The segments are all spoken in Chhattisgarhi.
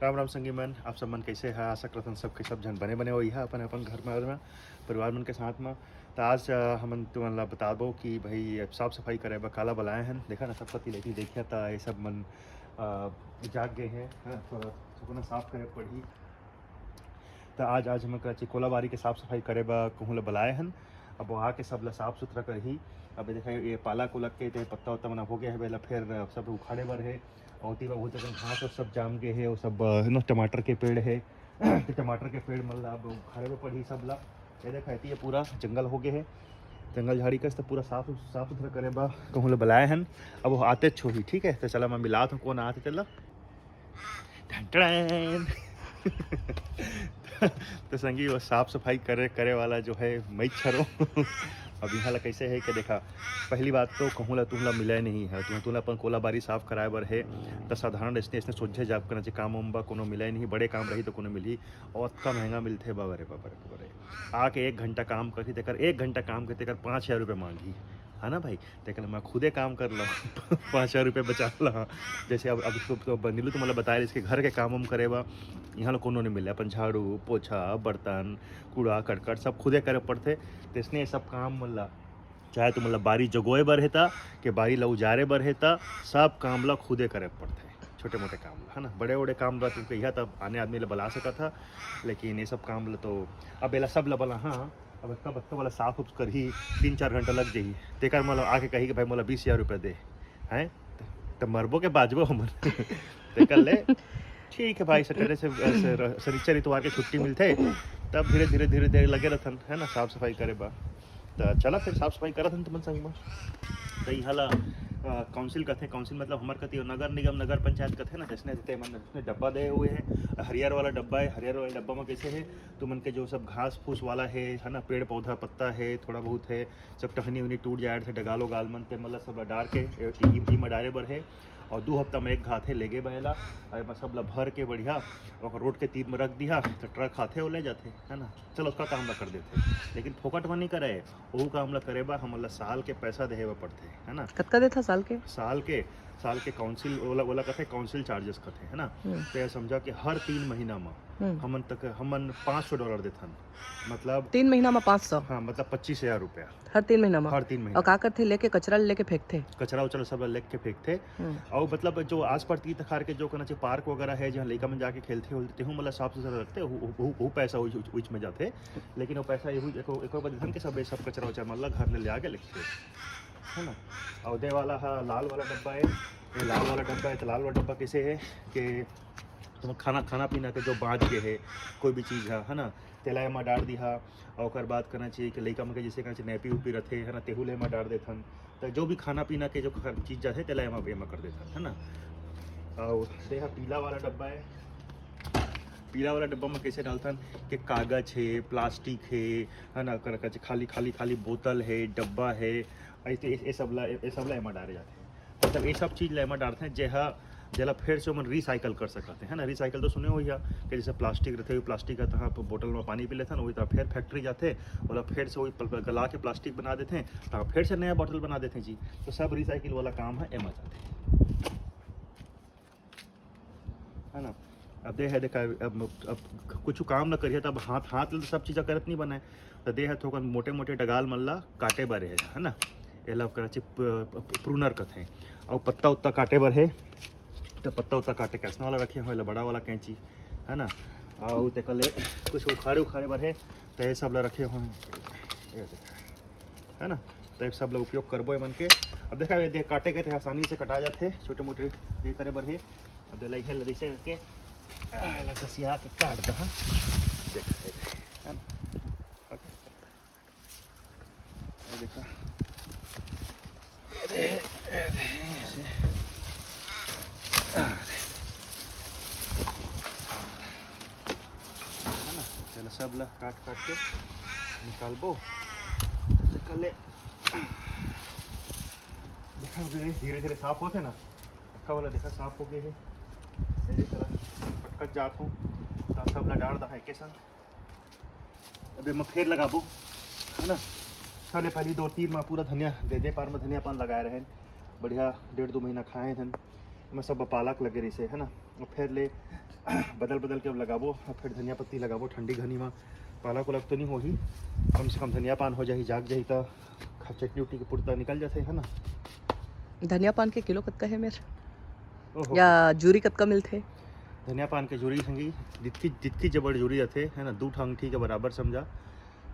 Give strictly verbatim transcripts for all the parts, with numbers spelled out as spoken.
राम राम संगी मन, आप सब मन कैसे है? आशा करथन सब के सब झन बने बने होइहा अपन अपन घर में, में परिवार मन के साथ में। तो आज अ, हमन तुमन ला बताबो कि भाई, अब साफ सफाई करे बर काला बलाए हन। देखा ना, सब कति लेती देखिया, त ये सब मन अ, जाग गए हैं, है ना? थोड़ा थोड़ा साफ करे पड़ही। तो आज आज हमन करा कोलाबारी के साफ सफाई करे बर कहूँ ला बलाए हन। अब वो आके सब ला साफ सुथरा करही। अब देखा, ये पालक उलक के ते पत्ता उत्ता मन हो गया है, बेला फिर सब उखाड़े बर है। और ओती बर बहुत जगह घास और सब जाम गए है, वो सब अ, न, टमाटर के पेड़ है। तो टमाटर के पेड़ मन ला अब उखाड़े बर पड़ही सब ला। ये देखा, एती ये पूरा जंगल हो गए है, जंगल झाड़ी कस। तो पूरा साफ साफ सुथरा करे बर कहूँ ला बलाए हन। अब वो आते होही, ठीक है? तो चला, मैं मिलात हूँ कौन आते, चला। टन टन। तो संगी, वो साफ सफाई करे करे वाला जो है, मैं छरो। अब यहाँ ला कैसे है कि देखा, पहली बात तो कहूँ ला तुमला मिले नहीं है, तुम तुमला अपन कोलाबारी साफ कराए बर है। तो साधारण ऐसने ऐसने सोझे जाब करना चाहिए, काम उम बा कोनो मिले नहीं, बड़े काम रही तो कोनो मिलही। और अतका महंगा मिलथे, बाबा रे, बाबा रे, बाबा रे। आके एक घंटा काम करही, तेकर एक घंटा काम करही, तेकर पाँच हजार रुपये मांगही, है ना भाई? तेकर मैं खुदे काम कर ला, पाँच हजार रुपये बचा ला। जैसे अब अब तो, तो नीलू तुम्हाला बताया, इसके घर के काम उम करे बा, यहाँ ला कोनो नहीं मिले, अपन झाड़ू पोछा बर्तन कूड़ा करकट सब खुदे करे पड़थे। तैसने ये सब काम मन ला, चाहे तुमन ला बारी जगोए बर हे ता, के बारी ला उजारे बर हे ता, सब काम ला खुदे करे पड़थे। छोटे मोटे काम ला, है ना, बड़े बड़े काम ला तुम कहिया तब आने आदमी ला बला सकत हा, लेकिन ये सब काम ला तो अब एला सब ला बला, हाँ, अब अतका बतका वाला साफ उफ करही, तीन चार घंटा लग जाही, तेकर मोला आके कही कि भाई, मोला बीस हजार रुपये दे, हैं? तो मरबो के बाजबो हमन। तेकर ले ठीक है भाई, सैटरडे से, से, शनिचर इतवार के छुट्टी मिलथे, तब धीरे धीरे धीरे धीरे लगे रहथन, है ना, साफ सफाई करे बर। तो चला फिर साफ सफाई करत हन तुमन संग में। तो इहाँ ला अ, काउंसिल कथे, काउंसिल मतलब हमर कति नगर निगम, नगर पंचायत कथे ना, जैसने जैसे मन उसने डब्बा दे हुए है, हरियर वाला डब्बा है। हरियर वाला डब्बा में कैसे है, तुमन के जो सब घास फूस वाला है, है ना, पेड़ पौधा पत्ता है, थोड़ा बहुत है, सब टहनी उहनी टूट जाए थे, डगाल उगाल मन ते, मतलब सब ला डार के ए, ई, ई में डारे बर है। और दू हफ्ता में एक घात है लेगे बैला, और एमा सब ला भर के बढ़िया ओकर रोड के तीर में रख दिहा, तो ट्रक आथे और ले जाथे, है ना। चलो, उसका काम ला कर देथे, लेकिन फोकट में नहीं करे। वो काम ला करे बा हमन ला साल के पैसा देहे बर पड़थे, है ना। कतका देथा साल के? साल के, साल के काउंसिल ओला, ओला कथे काउंसिल चार्जेस कथे, है ना। हम्म। तो ये समझा कि हर तीन महीना में हम्म। हमन तक, हमन पाँच सौ डॉलर देथन, मतलब तीन महीना में पाँच सौ? हाँ, मतलब पच्चीस हजार रुपया। हर तीन महीना में? हर तीन महीना। और का करथे, लेके कचरा लेके फेंकथे? कचरा उचरा सब लेके फेंकथे। हम्म। और मतलब जो आस पास तीर तखार के जो कहना चाहिए पार्क वगैरह है, जहाँ लइका मन जाके खेलथे होलथे, तेहू मतलब साफ सुथरा रखथे, वो, वो, वो पैसा उच, उच, उच में जाथे। लेकिन वो पैसा यहू एको, एको बार धन के सब, सब कचरा उचरा मतलब घर ले, ले आके लिखथे, है ना। और दे वाला है लाल वाला डब्बा है, ये लाल वाला डब्बा है। तो लाल वाला डब्बा कैसे है कि तुम खाना, खाना पीना के जो बाँच के है, कोई भी चीज़ है, है ना, तेला एमा डार दिहा। और ओकर बाद करना चाहिए कि लइका मन के जैसे कहना चाहिए नैपी उपी रथे, है ना, तेहू ले एमा डार देथन। तो जो भी खाना पीना के जो खर-, चीज़ जाथे, तेला एमा, एमा कर देथन, है ना। और देहा पीला वाला डब्बा है, पीला वाला डब्बा में कैसे डालथन कि कागज है, प्लास्टिक है, है ना, कर-, कर-, खाली, खाली, खाली बोतल है, डब्बा है, ऐसे, ये सब ला, ये सब ला एमा डारे जाथे। मतलब ये सब चीज़ ला एमा डारथे, जेहा, जेला फिर से ओमन रिसाइकल कर सकत हे, है ना। रिसाइकल तो सुने होइहा कि जैसे प्लास्टिक रथे, वही प्लास्टिक का तहाँ बोतल में पानी पी लेथन, वही तरह फिर फैक्ट्री जाथे, ओला फिर से वही पल-, गला के प्लास्टिक बना देथे, तहाँ फिर से नया बोतल बना देथे जी। तो सब रिसाइकिल वाला काम है, एमा जाथे, है ना। अब दे है, देखा, अब, अब कुछ काम ना करिए, तब हाथ, हाथ ले तो सब चीज़ करत नहीं बनाए। तो दे है, थोकन मोटे मोटे डगाल मन ला काटे बर है, है ना। एला करा ची प-, प-, प्रूनर कथे। और पत्ता उत्ता काटे बर है, तो पत्ता उत्ता काटे कैसना वाला रखे हो, एला बड़ा वाला कैंची, है ना। और तेकर ले कुछ उखाड़े उखाड़े बर है, तो ये सब ला रखे हो, ये देखा, है ना। तो ये सब ला उपयोग करबो एमन के। अब देखा, ये देख, काटे के तो आसानी से कटा जाथे, छोटे मोटे ये करे बर है। अब एला इहे ला जैसे करके, आ, एला कसिया के काट दहा। देख, देख, है ना? ये देखा। ये दे, ये दे, ऐसे। आ, दे। है ना? चलो, सब ला काट काट के निकालबो। निकाले। देखा, धीरे धीरे साफ होथे ना। अक्का वाला देखा, साफ हो गए है। ये देखा, पटकत जात हूँ। तो सब ला डार दहा एके संग। अब एमा फेर लगाबो, है ना। सबले पहली दो तीन मा पूरा धनिया दे दे, पार में धनिया पान लगाए रहे, बढ़िया डेढ़ दो महीना खाए हन। एमा सब पालक लगे रहिसे, है ना। और फेर ले बदल बदल के अब लगाबो। अब फिर धनिया पत्ती लगाबो ठंडी घनी में, पाला को लग तो नहीं होही, कम से कम धनिया पान हो जाही, जाग जाही, त खा-, चटनी उटनी के पुरता निकल जाथे, है ना? धनिया पान के किलो कतका है मेर? ओहो। या जूरी कतका मिलथे? धनिया पान के जूरी संगी, जितकी, जितकी जबर जूरी रथे, है ना, दू ठंग ठीक है, बराबर समझा,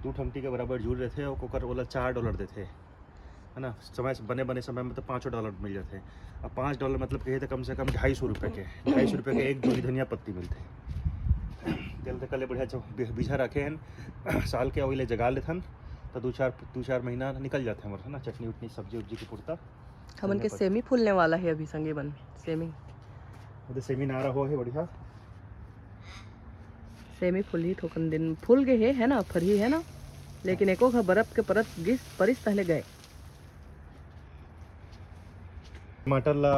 दू ठंग ठीक है, बराबर जूरी रथे, ओकर ओला चार डॉलर देथे, है ना? समय से, बने बने समय में तो पाँचों डॉलर मिल जाथे। अब पाँच डॉलर मतलब कहे तो कम से कम ढाई सौ रुपये के, ढाई सौ रुपये के एक जूरी धनिया पत्ती मिलथे। तेल तो कले बढ़िया चौ-, बी-, बीजा रखे हैं साल के, अवले जगा लेथन, तो दो चार, दो चार महीना निकल जाथे हमर, है ना, चटनी उटनी, सब्जी उब्जी के पुरता। हमन के सेमी फूलने वाला है अभी संगी मन, सेमी। वो तो सेमी नारा हो है बढ़िया। सेमी फूलही थोकन दिन, फूल गए है, है ना, फरही है ना, लेकिन एको घा बर्फ के परत गिस, परिस तहले गए। टमाटर ला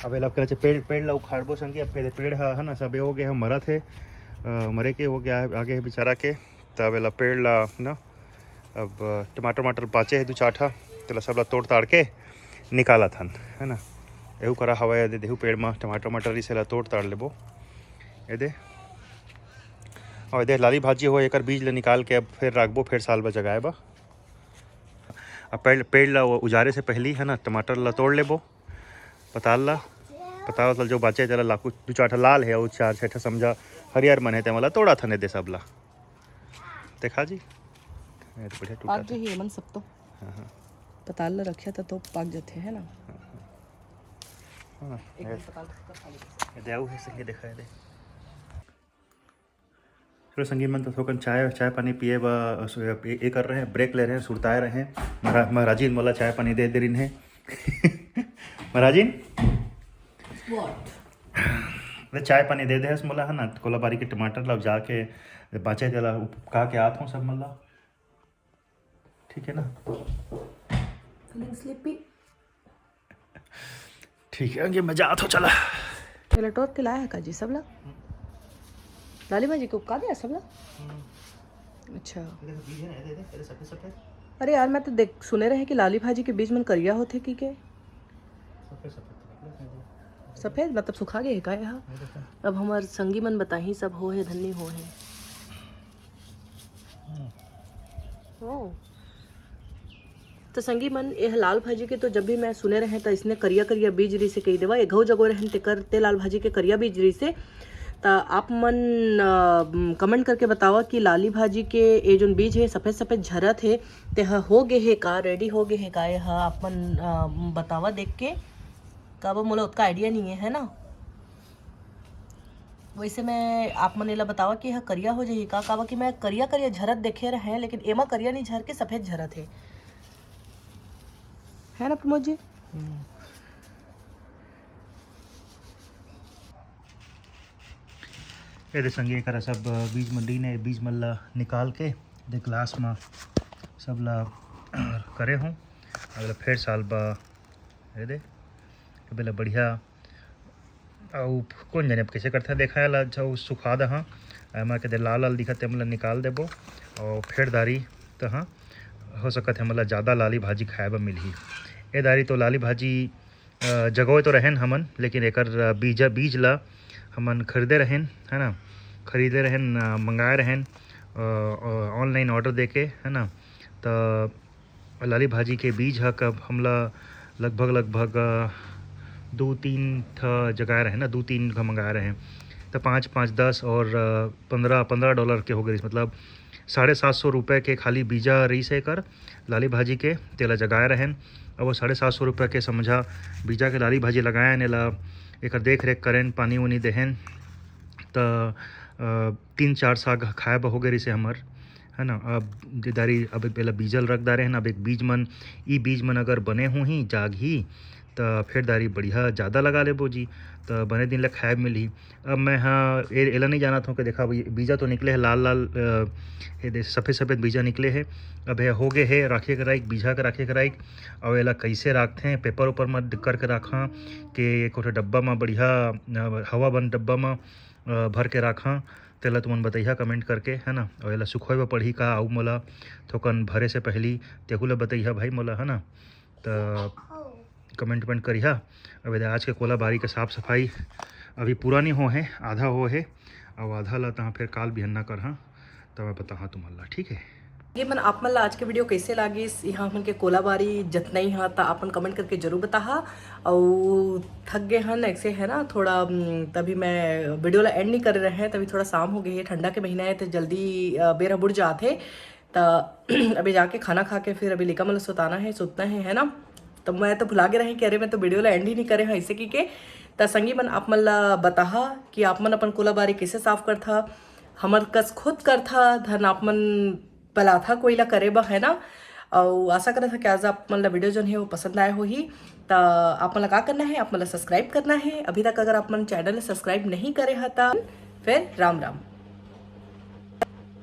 अब एला करे पेड़, पेड़ ला उखाड़बो संगी। अब पेड़, पेड़ ह, है ना, सब हो गए है, मरत है, अ, मरे के हो गया है, आगे है बेचारा के। तब एला पेड़ ला ना, अब टमाटर, टमाटर बाचे हे दू चार ठा, तेला सब ला तोड़ ताड़ के निकालत हन, है ना। एहू करा हवय, एदे देहू पेड़ म टमाटर, टमाटर रिसे ला तोड़ ताड़ लेबो। एदे, और एदे लाली भाजी हो, एकर बीज ले निकाल के अब फिर राखबो, फिर साल बर जगाए बर। अब पेड़, पेड़ ला उजारे से पहली, है ना, टमाटर ला तोड़ लेबो, पताल ला, पताल ला जो बाचे तेला लाकू, दू चार ठा लाल है, और चार छह ठा समझा हरियर मन है, तेमन ला तोड़त हन एदे सब ला। देखा जी, ये तो बढ़िया टूटा पाक था। जाही एमन सब तो। हाँ, हाँ। पताल ला रखिया था तो पाक जाथे, है ना? हाँ, हाँ। हाँ, एक ये, दिन पताल का खा लेते। ये दे आऊ है संगे, देखा है दे। चलो संगी मन, तो थोकन चाय, चाय पानी पिए बा, ये, ये कर रहे हैं, ब्रेक ले रहे हैं, सुरताए रहे हैं। महारा-, महाराजिन मोला चाय पानी दे दे रिन है। महाराजिन? What? अरे चाय पानी दे दे हस मोला, है ना, कोलाबारी के टमाटर ला जाके बाचे तेला उपका के आत हूँ सब मन ला। ठीक है ना? Feeling sleepy? ठीक है, ये मैं जात हूँ, चला। चलो, टोर के लाया है का जी सबला? लाली भाजी के उपका दिया सबला? अच्छा। ये देखो, बीज है ना, ये दे दे, ये सफेद सफेद। अरे यार, मैं तो देख, सुने रहे कि लाली भाजी के बीज मन करिया होथे कि के? सफेद सफेद तो निकले हैं जी। सफेद मतलब सुखा गए का यहाँ? ये देखो। अब हमार संगी मन बताही, सब हो है धन्नी हो है। हम्म। ओ। तो संगी मन, यह लाल भाजी के तो जब भी मैं सुने रहे, तो इसने करिया करिया बीज रिसे कही देवा, एघऊ जगो रहन तेकर ते लाल भाजी के करिया बीज रिसे। त आप मन, अ, comment करके बतावा कि लाली भाजी के ये जोन बीज है, सफेद सफेद झरत है, ते ह हो गे हे का, ready हो गे हे का, ये ह आप मन, अ, बतावा देख के। काबर मोला ओतका idea नहीं है, है ना? वैसे मैं, आप मन एला बतावा कि यह करिया हो जाही का, काबर कि मैं करिया करिया झरत देखे रहे, लेकिन एमा करिया नहीं झर के सफेद झरत है, है ना प्रमोद जी? हम्म। ये दे संगी, एकरा सब बीज मन लीन हे, बीज मन ला निकाल के दे ग्लास में सब ला करे हूँ। अगला फेर साल बा, ये दे, ये बेला बढ़िया। अउ कोन जाने अब कैसे करथे, देखा ला, अच्छा, उ सुखा दहा, एमा के दे लाल लाल दिखत हे, एमन ला निकाल देबो। अउ फेर दारी तहा हो सकत हे, हमन ला ज़्यादा लाली भाजी खाए बर मिलही। ए दारी तो लाली भाजी, अ, जगोए तो रहेन हमन, लेकिन एकर, अ, बीजा, बीज ला हमन खरीदे रहेन, है ना, खरीदे रहेन, अ, मंगाए रहेन, अ, अ, online order देके, है ना। त लाली भाजी के बीज ह कब हमला लगभग, लगभग, अ, दू तीन ठ जगाए रहे ना, दू तीन घ मंगाए रहे, त पाँच, पाँच, दस और, अ, पन्द्रह, पन्द्रह डॉलर के हो गए, मतलब साढ़े सात सौ रुपये के खाली बीजा रहीस हे एकर लाली भाजी के, तेला जगाए रहेन। अब वो साढ़े सात सौ रुपये के समझा बीजा के लाली भाजी लगाएन, एला एकर देख रेख करेन, पानी उनी देहेन, त, अ, तीन चार साग खाए बर हो गए रहीस हे हमर, है ना। अब दे दारी, अब एला बीजल रख डारे हन, अब एक बीज मन, ई बीज मन अगर बने होही, जागही, त फेर दारी बढ़िया ज़्यादा लगा लेबो जी, त बने दिन ले खाए मिलही। अब मैं हा ए-, एला नहीं जानत हूँ कि देखा, अब ये बीजा तो निकले हे लाल लाल, अ, ये दे सफेद सफेद बीजा निकले हे। अब ये हो गए हे राखे के राइक, बीजा के राखे के राइक। अब एला कैसे राखथे, पेपर ऊपर में करके राखा कि एक ठो डब्बा में बढ़िया, अ, हवा बंद डब्बा में, अ, भर के राखा, तेला तुमन बतैहा comment करके, है ना। और एला सुखोए बर पड़ही का, अउ मोला थोकन भरे से पहली तेहू ला बतैहा भाई मोला, है ना। त comment वमेंट करिहा। अब एदे आज के कोला बारी के साफ सफाई अभी पूरा नहीं हो है, आधा हो है, अउ आधा ला तहाँ फिर काल बिहन्ना करहा, तब मैं बताहा तुमन ला, ठीक है? ये मन आप मन ला आज के वीडियो कैसे लागिस? यहाँ हमन के कोलाबारी जतना ही हा, त आप मन कमेंट करके जरूर बताहा। अउ थक गए हन ऐसे, है ना, थोड़ा, उम, तभी मैं वीडियो ला एंड नहीं करे रहे हैं, तभी थोड़ा शाम हो गई है, ठंडा के महीना है, तो जल्दी, अ, बेरा बुड़ जात है। त अभी जाके खाना खा के फिर अभी लिका मन ला सुताना है, सुतना है, है ना। तो मैं तो भुला गे रहे कि अरे, मैं तो वीडियो ला एंड ही नहीं करे हूँ ऐसे की के। त संगी मन, आप मन ला बताहा कि आप मन अपन कोलाबारी कैसे साफ करथा, हमर कस खुद करथा, धन आप मन बलाथा कोई ला करे बा, है ना। अउ आशा करत हा कि आज आप मन ला वीडियो जोन है वो पसंद आया होही। त आप मन ला का करना है, आप मन ला सब्सक्राइब करना है। अभी तक अगर आप मन चैनल ला सब्सक्राइब नहीं करे हा त फिर राम राम।